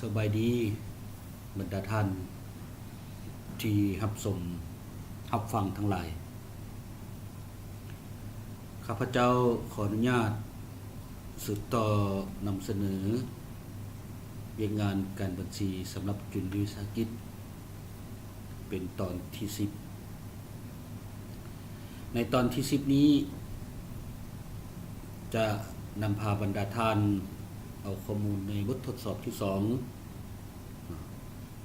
ສະບາຍດີບັນດາທ່ານທີ່ຮັບຊົມຮັບຟັງທັງຫຼາຍ. ຂ້າພະເຈົ້າຂໍອະນຸຍາດສືບຕໍ່ນຳສະເໜີວຽກງານການບັນຊີສຳລັບຈຸນວິສາຫະກິດ ເປັນຕອນທີສິບ. ໃນຕອນທີສິບນີ້ ຈະນຳພາບັນດາທ່ານເອົາຂໍ້ມູນໃນບົດທົດສອບທີສອງ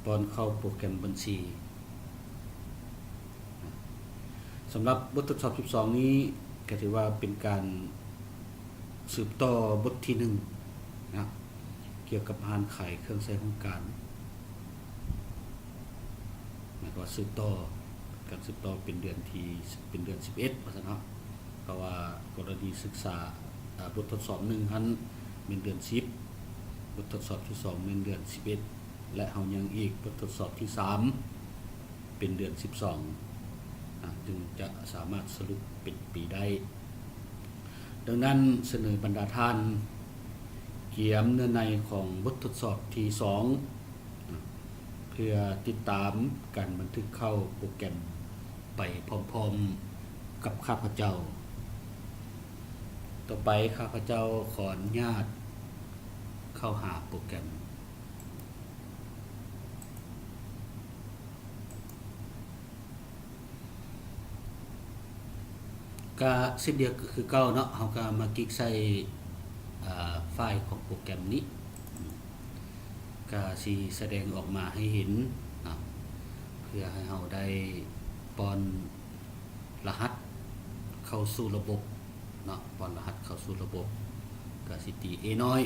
ປ້ອນເຂົ້າໂປຣແກຣມບັນຊີ. ສຳລັບບົດທົດສອບທີສອງນີ້ ກໍຖືວ່າເປັນການສືບຕໍ່ບົດທີໜຶ່ງນະ ກ່ຽວກັບຮ້ານຂາຍເຄື່ອງໃຊ້ຫ້ອງການ. ໝາຍຄວາມວ່າສືບຕໍ່ ການສືບຕໍ່ເປັນເດືອນທີ ເປັນເດືອນສິບເອັດ ວ່າຊັ້ນເນາະ. ເພາະວ່າກໍລະນີສຶກສາ ອາ ບົດທົດສອບໜຶ່ງຫັ້ນແມ່ນເດືອນສິບ, ບົດທົດສອບທີສອງແມ່ນເດືອນສິບເອັດ ແລະ ເຮົາຍັງອີກບົດທົດສອບທີສາມເປັນເດືອນສິບສອງ ອາ ຈຶ່ງຈະສາມາດສະຫຼຸບເປັນປີໄດ້. ດັ່ງນັ້ນ ສະເໜີບັນດາທ່ານກຽມເນື້ອໃນຂອງບົດທົດສອບທີສອງ ເພື່ອຕິດຕາມການບັນທຶກເຂົ້າໂປຣແກຣມໄປພ້ອມໆກັບຂ້າພະເຈົ້າ. ຕໍ່ໄປຂ້າພະເຈົ້າຂໍອະນຸຍາດເຂົ້າຫາໂປຣແກຣມ. ກະເຊັ່ນດຽວຄືເກົ່າເນາະ, ເຮົາກະມາກິກໃສ່ ອາ ໄຟລ໌ຂອງໂປຣແກຣມນີ້ ກະຊິສະແດງອອກມາໃຫ້ເຫັນເນາະ ເພື່ອໃຫ້ເຮົາໄດ້ປ້ອນລະຫັດເຂົ້າສູ່ລະບົບເນາະ, ປ້ອນລະຫັດເຂົ້າສູ່ລະບົບ ກະຊິຕີ A ນ້ອຍ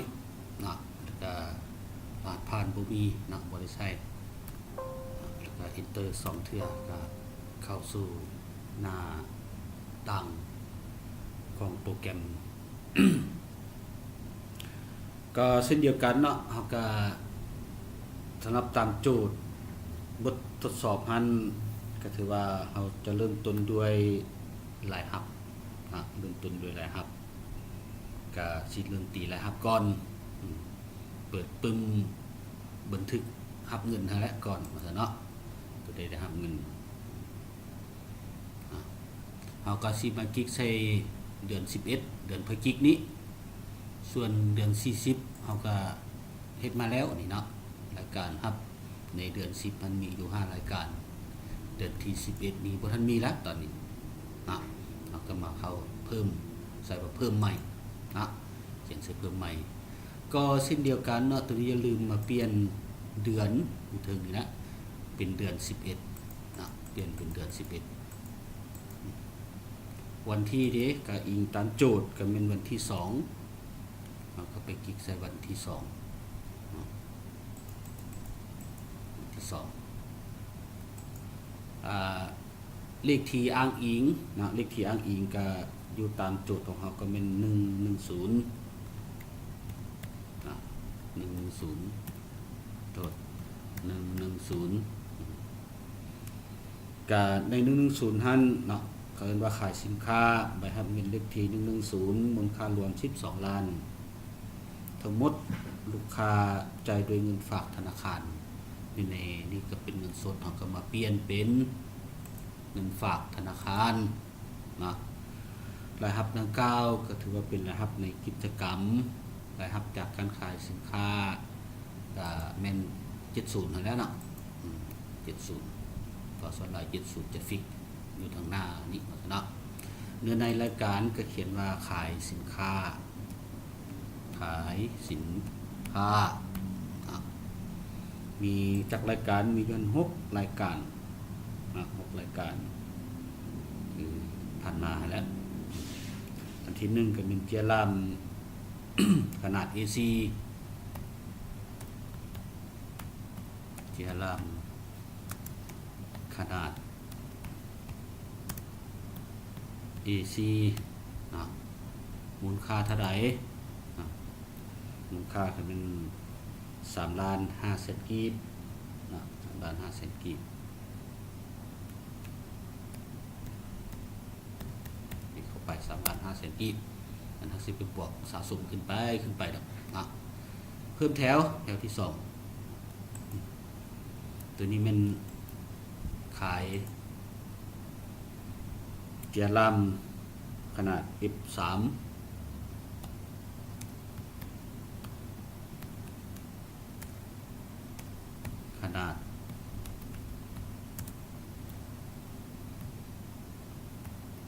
ເນາະ ແລ້ວກະລະຫັດຜ່ານບໍ່ມີເນາະ ບໍ່ໄດ້ໃຊ້. ແລ້ວກະ Enter ສອງເທື່ອ ກະເຂົ້າສູ່ໜ້າຕັ້ງຂອງໂປຣແກຣມ. ກໍເຊັ່ນດຽວກັນເນາະ, ເຮົາກະສຳລັບຕາມໂຈດບົດທົດສອບຫັ້ນ ກະຖືວ່າເຮົາຈະເລີ່ມຕົ້ນດ້ວຍລາຍຮັບເນາະ, ເລີ່ມຕົ້ນດ້ວຍລາຍຮັບ. ກະຊິເລີ່ມຕີລາຍຮັບກ່ອນ ເປີດປຶ້ມບັນທຶກຮັບເງິນຫັ້ນແຫຼະກ່ອນ ວ່າຊັ້ນເນາະ, ໂຕໃດໄດ້ຮັບເງິນ. ອາ ເຮົາກໍຊິມາກິກໃສ່ເດືອນສິບເອັດ ເດືອນພະຈິກນີ້, ສ່ວນເດືອນສີ່ສິບເຮົາກໍເຮັດມາແລ້ວນີ້ເນາະ, ລາຍການຮັບ ໃນເດືອນສິບມັນມີຢູ່ຫ້າລາຍການ, ເດືອນທີສິບເອັດນີ້ບໍ່ທັນມີລະຕອນນີ້ເນາະ. ເຮົາກໍມາເຂົ້າເພີ່ມ ໃສ່ວ່າເພີ່ມໃໝ່ເນາະ, ຂຽນໃສ່ເພີ່ມໃໝ່. ກໍເຊັ່ນດຽວກັນເນາະ, ໂຕນີ້ຢ່າລືມມາປ່ຽນເດືອນຢູ່ເທິງນີ້ນະ ເປັນເດືອນສິບເອັດເນາະ, ປ່ຽນເປັນເດືອນສິບເອັດ. ວັນທີເດ ກໍອີງຕາມໂຈດ ກໍແມ່ນວັນທີສອງ. ເຮົາກໍໄປກິກໃສ່ວັນທີສອງເນາະ, ວັນທີສອງ. ອາ ເລກທີ່ອ້າງອີງເນາະ, ເລກທີ່ອ້າງອີງກໍຢູ່ຕາມໂຈດຂອງເຮົາກໍແມ່ນໜຶ່ງໜຶ່ງສູນເນາະ, ໜຶ່ງໜຶ່ງສູນ ໂທດ ໜຶ່ງໜຶ່ງສູນ. ກະໃນໜຶ່ງໜຶ່ງສູນຫັ້ນເນາະ ເຂົາເອີ້ນວ່າຂາຍສິນຄ້າ ໃບຮັບເງິນເລກທີໜຶ່ງໜຶ່ງສູນ ມູນຄ່າລວມສິບສອງລ້ານ. ທັງໝົດລູກຄ້າຈ່າຍດ້ວຍເງິນຝາກທະນາຄານ ຢູ່ໃນນີ້ກໍເປັນເງິນສົດ, ເຮົາກໍມາປ່ຽນເປັນເງິນຝາກທະນາຄານເນາະ. ລາຍຮັບດັ່ງກ່າວກໍຖືວ່າເປັນລາຍຮັບໃນກິດຈະກຳ, ລາຍຮັບຈາກການຂາຍສິນຄ້າ ກະແມ່ນເຈັດສູນຫັ້ນແຫຼະເນາະ, ເຈັດສູນ ເພາະສ່ວນຫຼາຍເຈັດສູນຈະຟິກຢູ່ທາງໜ້ານີ້ເນາະ. ເນື້ອໃນລາຍການກໍຂຽນວ່າຂາຍສິນຄ້າ, ຂາຍສິນຄ້າເນາະ. ມີຈັກລາຍການ? ມີຢູ່ຫັ້ນຫົກລາຍການເນາະ, ຫົກລາຍການ ຄືຜ່ານມາຫັ້ນແຫຼະ. ອັນທີໜຶ່ງກໍແມ່ນເຈ້ຍລ່າມຂະໜາດ ເອສີ່ ເຈ້ຍລ່າມຂະໜາດ ເອສີ່ ເນາະ, ມູນຄ່າເທົ່າໃດເນາະ? ມູນຄ່າກໍແມ່ນສາມລ້ານຫ້າແສນກີບເນາະ, ສາມລ້ານຫ້າແສນກີບ. ນີ້ເຂົ້າໄປສາມລ້ານຫ້າແສນກີບ, ອັນເຮົາຊິໄປບວກສະສົມຂຶ້ນໄປ ຂຶ້ນໄປດອກເນາະ. ເພີ່ມແຖວ ແຖວທີສອງ ຕົວນີ້ແມ່ນຂາຍເຈຍລາມຂະໜາດເອັຟສາມ ຂະໜາດ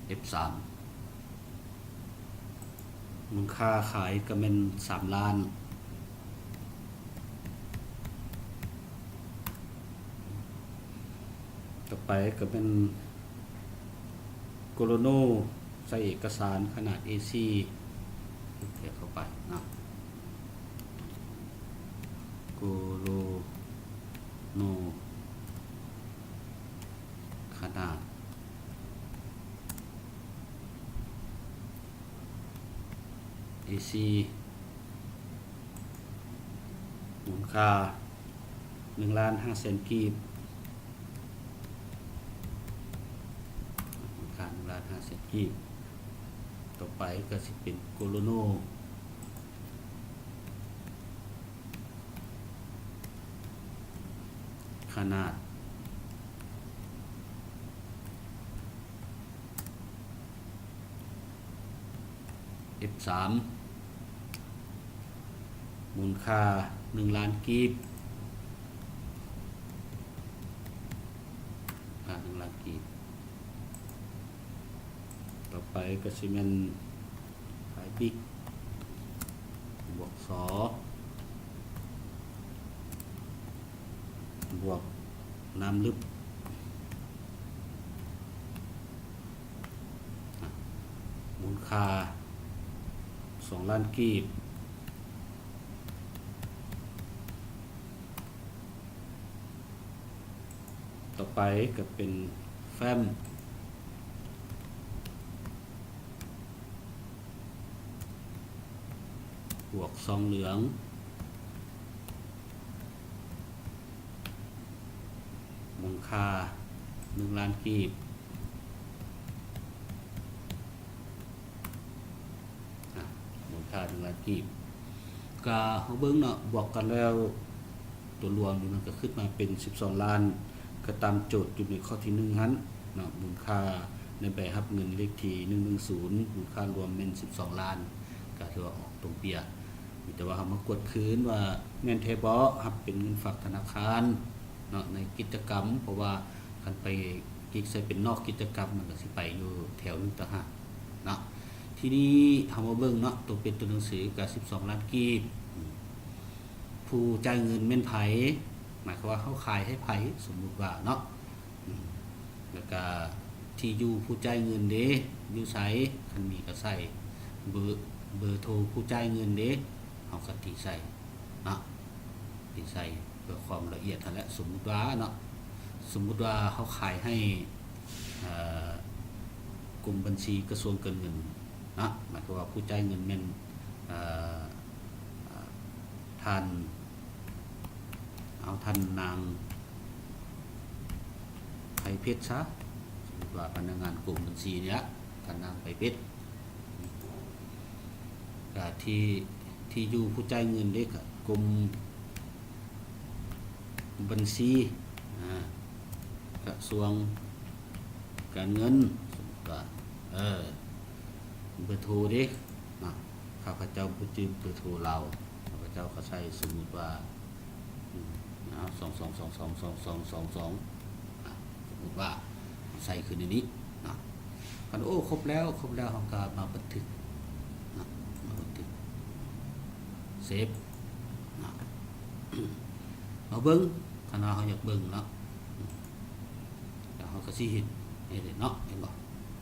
ເອັຟສາມ ມູນຄ່າຂາຍກໍແມ່ນສາມລ້ານ. ຕໍ່ໄປກໍແມ່ນໂກໂລໂນ ໃສ່ເອກະສານຂະໜາດເອສີ່ ເທເຂົ້າໄປເນາະ ໂກໂລໂນ ຂະໜາດເອສີ່ ມູນຄ່າໜຶ່ງລ້ານຫ້າແສນກີບ ມູນຄ່າໜຶ່ງລ້ານຫ້າແສນກີບ. ຕໍ່ໄປກໍຊິເປັນໂກໂລໂນ ຂະໜາດເອັຟສາມ ມູນຄ່າໜຶ່ງລ້ານກີບ ຄ່າໜຶ່ງລ້ານກີບ. ຕໍ່ໄປກໍຊິແມ່ນ ໄພບິກ ບວກ ສ ບວກ ນ້ຳລຶບ ມູນຄ່າສອງລ້ານກີບ. ຕໍ່ໄປກໍເປັນແຟ້ມ ບວກຊອງເຫຼືອງ ມູນຄ່າໜຶ່ງລ້ານກີບ ອາ ມູນຄ່າໜຶ່ງລ້ານກີບ. ກະເຮົາເບິ່ງເນາະ ບວກກັນແລ້ວ ຕົວລວມນີ້ມັນກະຂຶ້ນມາເປັນສິບສອງລ້ານ ກະຕາມໂຈດຢູ່ໃນຂໍ້ທີໜຶ່ງຫັ້ນເນາະ. ມູນຄ່າໃນໃບຮັບເງິນເລກທີໜຶ່ງໜຶ່ງສູນ ມູນຄ່າລວມແມ່ນສິບສອງລ້ານ ກະຖືວ່າອອກຕົງເປຍ. ມີແຕ່ວ່າເຮົາມາກວດຄືນວ່າແມ່ນແທ້ບໍ່ ຮັບເປັນເງິນຝາກທະນາຄານເນາະ ໃນກິດຈະກຳ ເພາະວ່າຄັນໄປ ກິກໃສ່ເປັນນອກກິດຈະກຳ ມັນກໍຊິໄປຢູ່ແຖວໜຶ່ງຕ່າງຫາກເນາະ. ທີນີ້ເຮົາມາເບິ່ງເນາະ ຕົວເປັນຕົວໜັງສືກໍສິບສອງລ້ານກີບ ອາ ຜູ້ຈ່າຍເງິນແມ່ນໃຜ? ໝາຍຄວາມວ່າເຮົາຂາຍໃຫ້ໃຜ ສົມມຸດວ່າເນາະ ອາ ແລ້ວກໍທີ່ຢູ່ຜູ້ຈ່າຍເງິນເດ ຢູ່ໃສ? ຄັນມີກໍໃສ່ ເບີ ເບີໂທຜູ້ຈ່າຍເງິນເດ ເຮົາກໍຕີໃສ່ເນາະ ຕີໃສ່ ເພື່ອຄວາມລະອຽດຫັ້ນແຫຼະ. ສົມມຸດວ່າເນາະ ສົມມຸດວ່າເຮົາຂາຍໃຫ້ ເອີ ກົມບັນຊີກະຊວງການເງິນເນາະ ໝາຍຄວາມວ່າຜູ້ຈ່າຍເງິນແມ່ນ ເອີ ທ່ານ ເອົາ ທ່ານນາງໄພເພັດຊະ ສົມມຸດວ່າພະນັກງານກົມບັນຊີນີ້ລະ ທ່ານນາງໄພເພັດ. ກະທີ່ ທີ່ຢູ່ຜູ້ຈ່າຍເງິນເດ້ ກະກົມບັນຊີ ອາ ກະຊວງການເງິນ ສົມມຸດວ່າ ເອີ ເບີໂທເດ້ ນະ ຂ້າພະເຈົ້າບໍ່ຈື່ເບີໂທລາວ ຂ້າພະເຈົ້າກໍໃສ່ ສົມມຸດວ່າ ອືມ ເອົາ ສອງສອງສອງສອງສອງສອງສອງ ອາ ສົມມຸດວ່າໃສ່ຄືໃນນີ້ນະ. ຄັນ ໂອ້ ຄົບແລ້ວ ຄົບແລ້ວ ເຮົາກໍມາບັນທຶກນະ ມາບັນທຶກ ເຊບນະ. ເຮົາເບິ່ງ ຄັນວ່າເຮົາຢາກເບິ່ງເນາະ ອືມ ແລ້ວເຮົາກໍຊິເຫັນ ເຫັນເນາະ ເຫັນບໍ່?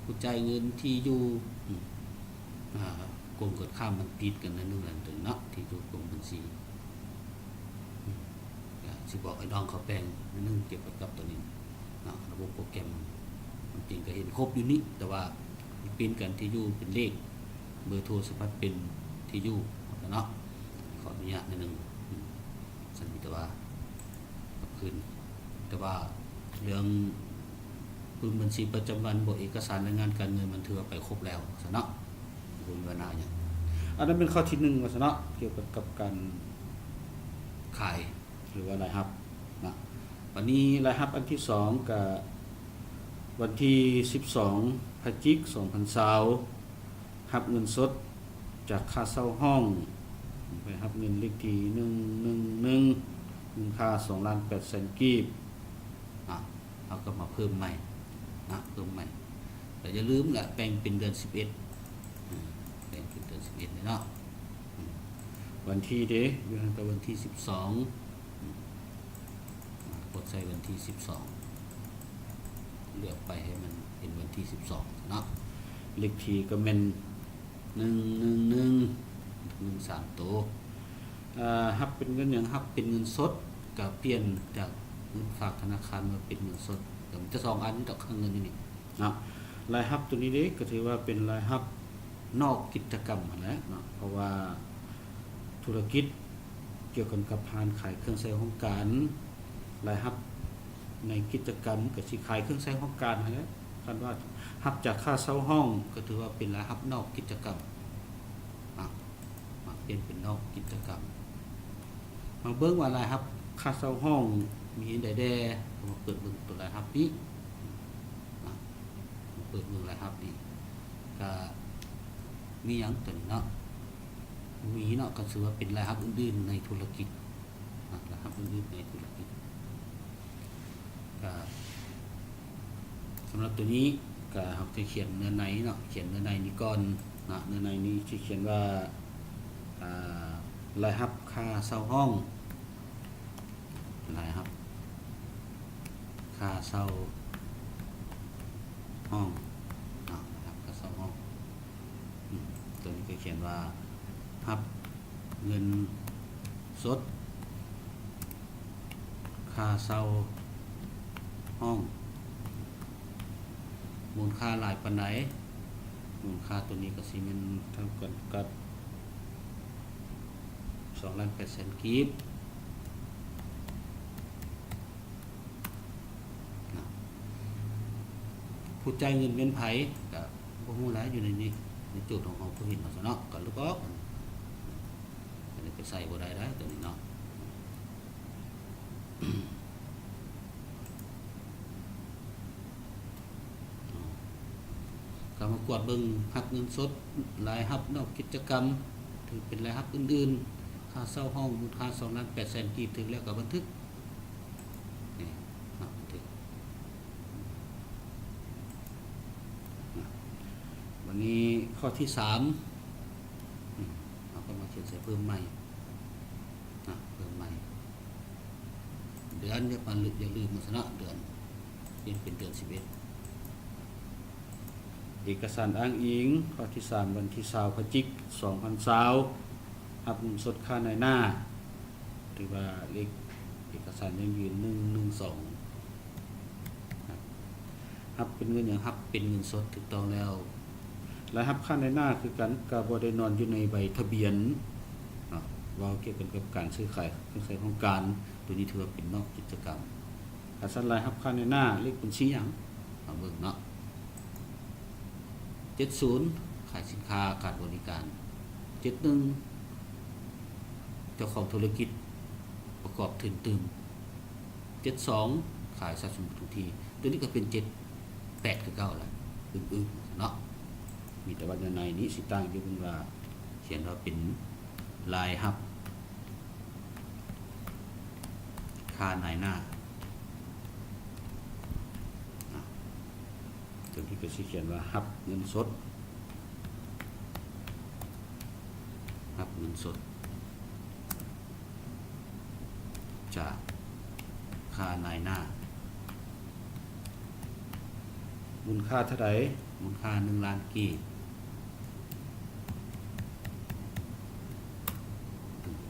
ຜູ້ຈ່າຍເງິນ ທີ່ຢູ່ ອືມ ອາ ກົງກັນຂ້າມ ມັນຕິດກັນໜ້ອຍໜຶ່ງນັ້ນເນາະ ທີ່ຢູ່ກົງບັນຊີ ອືມ ກະຊິບອກໄອ້ນ້ອງເຂົາແປງໜ້ອຍໜຶ່ງກ່ຽວກັບຕົວນີ້ເນາະ ລະບົບໂປຣແກຣມ. ຄວາມຈິງກະເຫັນຄົບຢູ່ນີ້ ແຕ່ວ່າປ່ຽນກັນທີ່ຢູ່ເປັນເລກ ເບີໂທສະພັດເປັນທີ່ຢູ່ເນາະ. ຂໍອະນຸຍາດໜ້ອຍໜຶ່ງ ອືມ ຊັ້ນມີແຕ່ວ່າ ກັບຄືນ ແຕ່ວ່າເລື່ອງປຶ້ມບັນຊີປະຈຳວັນ ບໍ່ ເອກະສານລາຍງານການເງິນ ມັນຖືວ່າໄປຄົບແລ້ວຊັ້ນເນາະ ບໍ່ມີບັນຫາຫຍັງ. ອັນນັ້ນເປັນຂໍ້ທີໜຶ່ງວ່າຊັ້ນເນາະ ກ່ຽວກັບ ກັບການຂາຍ ຫຼືວ່າລາຍຮັບນະ. ບາດນີ້ລາຍຮັບອັນທີສອງ ກະວັນທີສິບສອງ ພະຈິກ ສອງພັນຊາວ ຮັບເງິນສົດຈາກຄ່າເຊົ່າຫ້ອງ ໄປຮັບເງິນເລກທີໜຶ່ງໜຶ່ງໜຶ່ງ ມູນຄ່າສອງລ້ານແປດແສນກີບ. ອາ ເຮົາກໍມາເພີ່ມໃໝ່ນະ ເພີ່ມໃໝ່ ແຕ່ຢ່າລືມລະ ແບ່ງເປັນເດືອນສິບເອັດ ອາ ແບ່ງເປັນເດືອນສິບເອັດເລີຍເນາະ. ອາ ວັນທີເດ ຢູ່ຫັ້ນກໍວັນທີສິບສອງ ອາ ອາ ກົດໃສ່ວັນທີສິບສອງ ເລືອກໄປໃຫ້ມັນເປັນວັນທີສິບສອງເນາະ. ເລກທີກໍແມ່ນ ໜຶ່ງໜຶ່ງໜຶ່ງ ໜຶ່ງສາມໂຕ. ເອີ ຮັບເປັນເງິນຫຍັງ? ຮັບເປັນເງິນສົດ ກະປ່ຽນຈາກເງິນຝາກທະນາຄານມາເປັນເງິນສົດ ກະມີແຕ່ສອງອັນດອກ ຄ່າເງິນຢູ່ນີ້ເນາະ. ລາຍຮັບໂຕນີ້ເດ ກະຖືວ່າເປັນລາຍຮັບນອກກິດຈະກຳຫັ້ນແຫຼະເນາະ ເພາະວ່າທຸລະກິດ ກ່ຽວກັນກັບຮ້ານຂາຍເຄື່ອງໃຊ້ຫ້ອງການ ລາຍຮັບໃນກິດຈະກຳກໍຊິຂາຍເຄື່ອງໃຊ້ຫ້ອງການຫັ້ນແຫຼະ. ຄັນວ່າຮັບຈາກຄ່າເຊົ່າຫ້ອງ ກໍຖືວ່າເປັນລາຍຮັບນອກກິດຈະກຳ ອາ ມາປ່ຽນເປັນນອກກິດຈະກຳ. ມາເບິ່ງວ່າລາຍຮັບຄ່າເຊົ່າຫ້ອງມີອັນໃດແດ່ ມາເປີດເບິ່ງໂຕລາຍຮັບນີ້ ອາ ມາເປີດເບິ່ງລາຍຮັບນີ້ ກະມີຫຍັງໂຕນີ້ເນາະ? ມີເນາະ ກໍຖືວ່າເປັນລາຍຮັບອື່ນໆໃນທຸລະກິດ ນະ ລາຍຮັບອື່ນໆໃນທຸລະກິດ. ກະສຳລັບໂຕນີ້ກະເຮົາຈະຂຽນເນື້ອໃນເນາະ ຂຽນເນື້ອໃນນີ້ກ່ອນນະ. ເນື້ອໃນນີ້ຊິຂຽນວ່າ ອາ ລາຍຮັບຄ່າເຊົ່າຫ້ອງ ລາຍຮັບຄ່າເຊົ່າຫ້ອງເນາະ ລາຍຮັບຄ່າເຊົ່າຫ້ອງ. ອາ ໂຕນີ້ກໍຂຽນວ່າ ຮັບເງິນສົດຄ່າເຊົ່າຫ້ອງ ມູນຄ່າຫຼາຍປານໃດ? ມູນຄ່າໂຕນີ້ກໍຊິແມ່ນເທົ່າກັນກັບສອງລ້ານແປດແສນກີບ. ນະ ຜູ້ຈ່າຍເງິນແມ່ນໃຜ ກະບໍ່ຮູ້ແຫຼະ ຢູ່ໃນນີ້ ໃນໂຈດຂອງເຮົາບໍ່ເຫັນເນາະ ກະລົບອອກ ອັນນີ້ໄປໃສ່ບໍ່ໄດ້ໄດ໋ ໂຕນີ້ເນາະ. ກະມາກວດເບິ່ງ ຮັບເງິນສົດ ລາຍຮັບນອກກິດຈະກຳ ຖືເປັນລາຍຮັບອື່ນໆ ຄ່າເຊົ່າຫ້ອງ ມູນຄ່າສອງລ້ານແປດແສນກີບ ຖືກແລ້ວກໍບັນທຶກ. ນີ້ ເນາະ ບັນທຶກ. ບາດນີ້ຂໍ້ທີສາມ ເຮົາກໍມາຂຽນໃສ່ເພີ່ມໃໝ່ ນະ ເພີ່ມໃໝ່ ເດືອນ ຢ່າປະລືມ ຢ່າລືມມັນຊະເນາະ ເດືອນ ປ່ຽນເປັນເດືອນສິບເອັດ. ເອກະສານອ້າງອີງ ຂໍ້ທີສາມ ວັນທີຊາວ ພະຈິກ ສອງພັນຊາວ ຮັບເງິນສົດຄ່ານາຍໜ້າ ຖືວ່າເລກເອກະສານຢັ້ງຢືນ ໜຶ່ງໜຶ່ງສອງ ຮັບເປັນເງິນຫຍັງ? ຮັບເປັນເງິນສົດ ຖືກຕ້ອງແລ້ວ. ລາຍຮັບຄ່ານາຍໜ້າຄືກັນ ກະບໍ່ໄດ້ນອນຢູ່ໃນໃບທະບຽນເນາະ ເວົ້າກ່ຽວກັນກັບການຊື້ຂາຍເຄື່ອງໃຊ້ຫ້ອງການ ໂຕນີ້ຖືວ່າເປັນນອກກິດຈະກຳ. ຄັນຊັ້ນລາຍຮັບຄ່ານາຍໜ້າ ເລກບັນຊີຫຍັງ? ມາເບິ່ງເນາະ ເຈັດສູນ ຂາຍສິນຄ້າການບໍລິການ, ເຈັດໜຶ່ງ ເຈົ້າຂອງທຸລະກິດປະກອບທຶນຕື່ມ, ເຈັດສອງ ຂາຍຊັບສົມບັດຄົງທີ່. ໂຕນີ້ກໍເປັນເຈັດແປດຄືເກົ່າລະ ອື່ນໆເນາະ. ມີແຕ່ວ່າໃນນີ້ຊິຕ່າງຢູ່ເບິ່ງວ່າຂຽນວ່າເປັນລາຍຮັບຄ່ານາຍໜ້າເນາະ. ໂຕນີ້ກໍຊິຂຽນວ່າຮັບເງິນສົດ ຮັບເງິນສົດຈາກຄ່ານາຍໜ້າ. ມູນຄ່າເທົ່າໃດ? ມູນຄ່າໜຶ່ງລ້ານກີບ.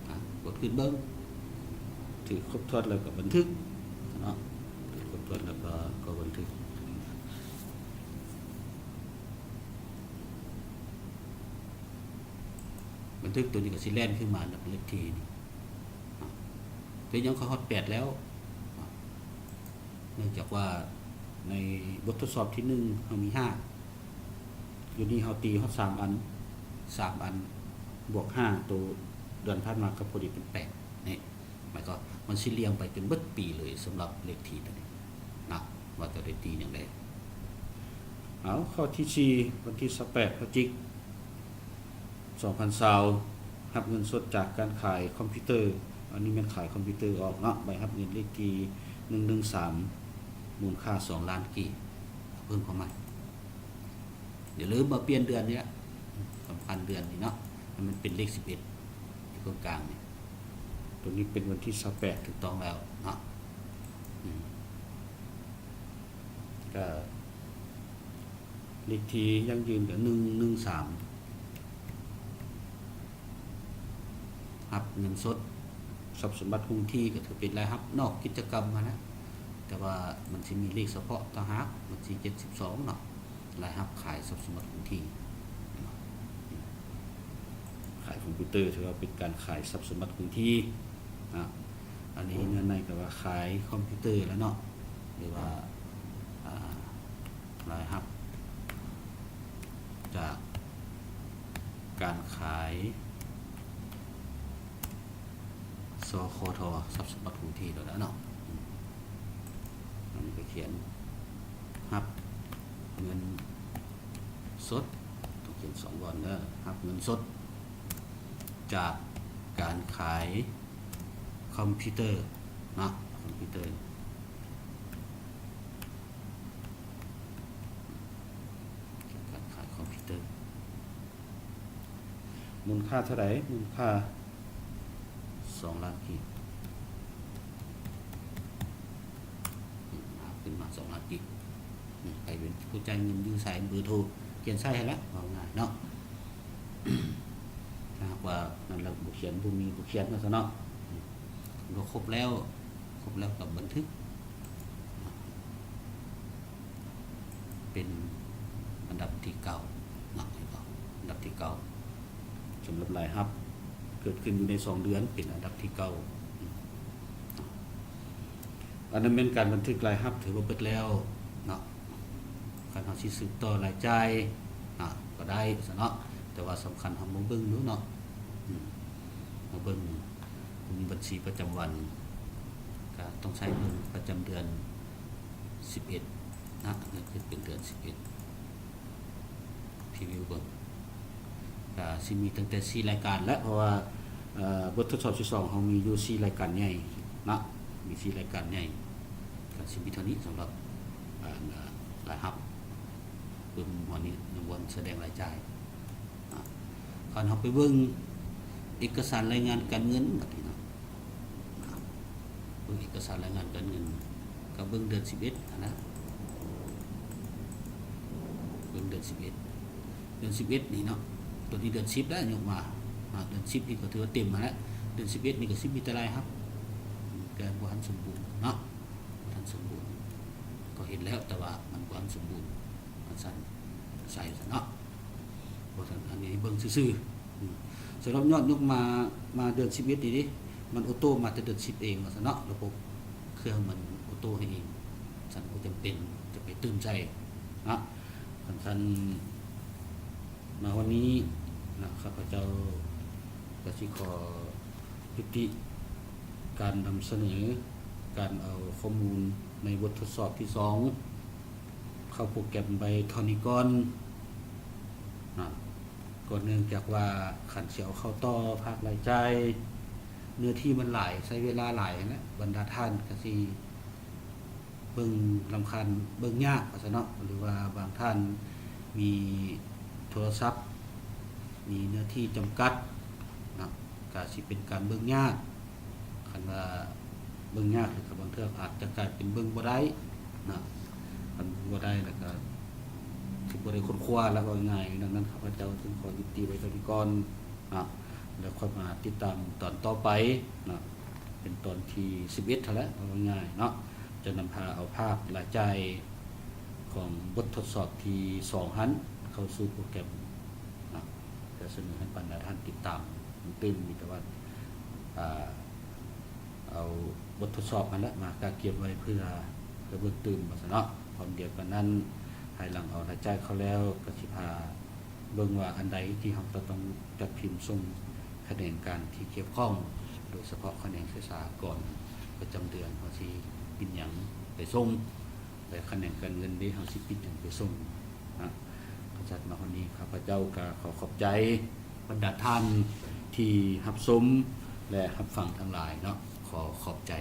ອາ ກົດຂຶ້ນເບິ່ງ ຖືກຄົບຖ້ວນແລ້ວກໍບັນທຶກເນາະ ຖືກຄົບຖ້ວນແລ້ວກໍ ກໍບັນທຶກ ບັນທຶກ. ໂຕນີ້ກໍຊິແລ່ນຂຶ້ນມານຳເລກທີນີ້ ເປັນຫຍັງຂ້ອຍຮອດແປດແລ້ວ? ເນື່ອງຈາກວ່າໃນບົດທົດສອບທີໜຶ່ງເຮົາມີຫ້າ ດຽວນີ້ເຮົາຕີຮອດສາມອັນ ສາມອັນບວກຫ້າ ໂຕເດືອນຜ່ານມາກໍພໍດີເປັນແປດນີ້. ໝາຍຄວາມວ່າມັນຊິລຽງໄປຈົນເບິດປີເລີຍ ສຳລັບເລກທີຕົວນີ້ນະ ວ່າຈະໄດ້ຕີຫຍັງແດ່. ເອົາ ຂໍ້ທີສີ່ ວັນທີຊາວແປດ ພະຈິກ ສອງພັນຊາວ ຮັບເງິນສົດຈາກການຂາຍຄອມພິວເຕີ. ອັນນີ້ແມ່ນຂາຍຄອມພິວເຕີອອກເນາະ. ໃບຮັບເງິນເລກທີໜຶ່ງໜຶ່ງສາມ ມູນຄ່າສອງລ້ານກີບ. ເພີ່ມເຂົ້າມາ. ຢ່າລືມວ່າປ່ຽນເດືອນນີ້ລະ ສຳຄັນເດືອນນີ້ເນາະ ໃຫ້ມັນເປັນເລກສິບເອັດ ຢູ່ເບື້ອງກາງນີ້. ຕົວນີ້ເປັນວັນທີຊາວແປດ ຖືກຕ້ອງແລ້ວເນາະ. ອືມ ກະເລກທີຢັ້ງຢືນກະໜຶ່ງໜຶ່ງສາມ ຮັບເງິນສົດ ຊັບສົມບັດຄົງທີ່ ກໍຖືເປັນລາຍຮັບນອກກິດຈະກຳຫັ້ນນະ ແຕ່ວ່າມັນຊິມີເລກສະເພາະຕ່າງຫາກ ບັນຊີເຈັດສິບສອງເນາະ ລາຍຮັບຂາຍຊັບສົມບັດຄົງທີ່ເນາະ. ຂາຍຄອມພິວເຕີ ຖືວ່າເປັນການຂາຍຊັບສົມບັດຄົງທີ່ນະ. ອັນນີ້ເນື້ອໃນກໍວ່າຂາຍຄອມພິວເຕີແລ້ວເນາະ ຫຼືວ່າ ອ່າ ລາຍຮັບຈາກການຂາຍ ສຄທ ຊັບສົມບັດຄົງທີ່ໂລດແຫຼະເນາະ. ອັນນີ້ກໍຂຽນຮັບເງິນສົດ ຕ້ອງຂຽນສອງບ່ອນເດີ ຮັບເງິນສົດຈາກການຂາຍຄອມພິວເຕີເນາະ ຄອມພິວເຕີ ການຂາຍຄອມພິວເຕີ ມູນຄ່າເທົ່າໃດ? ມູນຄ່າສອງລ້ານກີບ. ອືມ ຂຶ້ນມາສອງລ້ານກີບ. ອືມ ໃຜເປັນຜູ້ຈ່າຍເງິນ ຢູ່ໃສ ເບີໂທ ຂຽນໃສ່ຫັ້ນແຫຼະ ເວົ້າງ່າຍເນາະ. ຖ້າຫາກວ່ານັ້ນແລ້ວບໍ່ຂຽນ ບໍ່ມີ ບໍ່ຂຽນວ່າຊັ້ນເນາະ. ອືມ ກໍຄົບແລ້ວ ຄົບແລ້ວກໍບັນທຶກ. ເປັນອັນດັບທີເກົ້າເນາະ ເຫັນບໍ່? ອັນດັບທີເກົ້າ ສຳລັບລາຍຮັບເກີດຂຶ້ນຢູ່ໃນສອງເດືອນ ເປັນອັນດັບທີເກົ້າ. ອັນນັ້ນແມ່ນການບັນທຶກລາຍຮັບ ຖືວ່າເບິດແລ້ວເນາະ. ຄັນເຮົາຊິສືບຕໍ່ລາຍຈ່າຍນະ ກໍໄດ້ຊັ້ນເນາະ ແຕ່ວ່າສຳຄັນເຮົາມາເບິ່ງດູເນາະ. ອືມ ມາເບິ່ງ ເບິ່ງບັນຊີປະຈຳວັນ ກໍຕ້ອງໃຊ້ເບິ່ງປະຈຳເດືອນສິບເອັດນະ ກໍຄືເປັນເດືອນສິບເອັດ ພຣີວິວເບິ່ງ ກໍຊິມີຕັ້ງແຕ່ສີ່ລາຍການແຫຼະ ເພາະວ່າ ເອີ ບົດທົດສອບທີສອງເຮົາມີຢູ່ສີ່ລາຍການໃຫຍ່ນະ ມີສີ່ລາຍການໃຫຍ່ ກໍຊິມີເທົ່ານີ້ສຳລັບ ອັນ ລາຍຮັບ ປຶ້ມ ຫົວນີ້ ໃນບ່ອນສະແດງລາຍຈ່າຍ. ຄັນເຮົາໄປເບິ່ງເອກະສານລາຍງານການເງິນບັດນີ້ເນາະ ເບິ່ງເອກະສານລາຍງານການເງິນ ກໍເບິ່ງເດືອນສິບເອັດຫັ້ນນະ ເບິ່ງເດືອນສິບເອັດ ເດືອນສິບເອັດນີ້ເນາະ ຕົວນີ້ເດືອນສິບແລ້ວຍົກມາ ເດືອນສິບນີ້ກໍຖືວ່າເຕັມຫັ້ນແຫຼະ ເດືອນສິບເອັດນີ້ກໍຊິມີແຕ່ລາຍຮັບ ແຕ່ບໍ່ທັນສົມບູນເນາະ ບໍ່ທັນສົມບູນ ກໍເຫັນແລ້ວ ແຕ່ວ່າມັນບໍ່ທັນສົມບູນ ວ່າຊັ້ນ ໃສ່ຊັ້ນເນາະ. ເພາະສະນັ້ນ ອັນນີ້ເບິ່ງຊື່ໆ ອືມ ສຳລັບຍອດຍົກມາ ມາເດືອນສິບເອັດນີ້ເດ້ ມັນໂອໂຕ້ມາແຕ່ເດືອນສິບເອງວ່າຊັ້ນເນາະ ລະບົບເຄື່ອງມັນໂອໂຕ້ໃຫ້ເອງ ຊັ້ນບໍ່ຈຳເປັນຈະໄປຕື່ມໃສ່ເນາະ. ຄັນຊັ້ນ ມາຮອດນີ້ນະ ຂ້າພະເຈົ້າກໍຊິຂໍຍຸຕິການນຳສະເໜີ ການເອົາຂໍ້ມູນໃນບົດທົດສອບທີສອງ ເຂົ້າໂປຣແກຣມໄວ້ເທົ່ານີ້ກ່ອນນະ ກໍເນື່ອງຈາກວ່າຄັນຊິເອົາເຂົ້າຕໍ່ພາກລາຍຈ່າຍ ເນື້ອທີ່ມັນຫຼາຍ ໃຊ້ເວລາຫຼາຍຫັ້ນແຫຼະ ບັນດາທ່ານກໍຊິເບິ່ງລຳຄານ ເບິ່ງຍາກວ່າຊັ້ນເນາະ ຫຼືວ່າບາງທ່ານມີໂທລະສັບ ມີເນື້ອທີ່ຈຳກັດເນາະ ກໍຊິເປັນການເບິ່ງຍາກ. ຄັນວ່າເບິ່ງຍາກ ຫຼື ກໍບາງເທື່ອອາດຈະກາຍເປັນເບິ່ງບໍ່ໄດ້ນະ ຄັນເບິ່ງບໍ່ໄດ້ແລ້ວກໍຊິບໍ່ໄດ້ຄົ້ນຄວ້າແລ້ວ ເວົ້າງ່າຍໆ. ດັ່ງນັ້ນ ຂ້າພະເຈົ້າຈຶ່ງຂໍຍຸຕິໄວ້ເທົ່ານີ້ກ່ອນນະ ແລ້ວຄ່ອຍມາຕິດຕາມຕອນຕໍ່ໄປນະ ເປັນຕອນທີສິບເອັດຫັ້ນແຫຼະ ເວົ້າງ່າຍໆເນາະ ຈະນຳພາເອົາພາກລາຍຈ່າຍຂອງບົດທົດສອບທີສອງຫັ້ນ ເຂົ້າສູ່ໂປຣແກຣມນະ ຈະສະເໜີໃຫ້ບັນດາທ່ານຕິດຕາມຕື່ມ ມີແຕ່ວ່າ ອ່າ ເອົາບົດທົດສອບຫັ້ນແຫຼະມາກະກຽມໄວ້ເພື່ອ ເພື່ອເບິ່ງຕື່ມວ່າຊັ້ນເນາະ. ພ້ອມດຽວກັນນັ້ນ ພາຍຫຼັງເອົາລາຍຈ່າຍເຂົ້າແລ້ວ ກະຊິພາເບິ່ງວ່າອັນໃດທີ່ເຮົາຈະຕ້ອງຈັດພິມສົ່ງຂະແໜງການທີ່ກ່ຽວຂ້ອງ ໂດຍສະເພາະຂະແໜງເສສາກອນປະຈຳເດືອນ ເຮົາຊິປິ່ນຫຍັງໄປສົ່ງ ແລະຂະແໜງການເງິນເດ້ ເຮົາຊິປິ່ນຫຍັງໄປສົ່ງນະ. ກະຈັດມາຮອດນີ້ ຂ້າພະເຈົ້າກະຂໍຂອບໃຈບັນດາທ່ານທີ່ຮັບຊົມ ແລະຮັບຟັງທັງຫຼາຍເນາະ ຂໍຂອບໃຈ.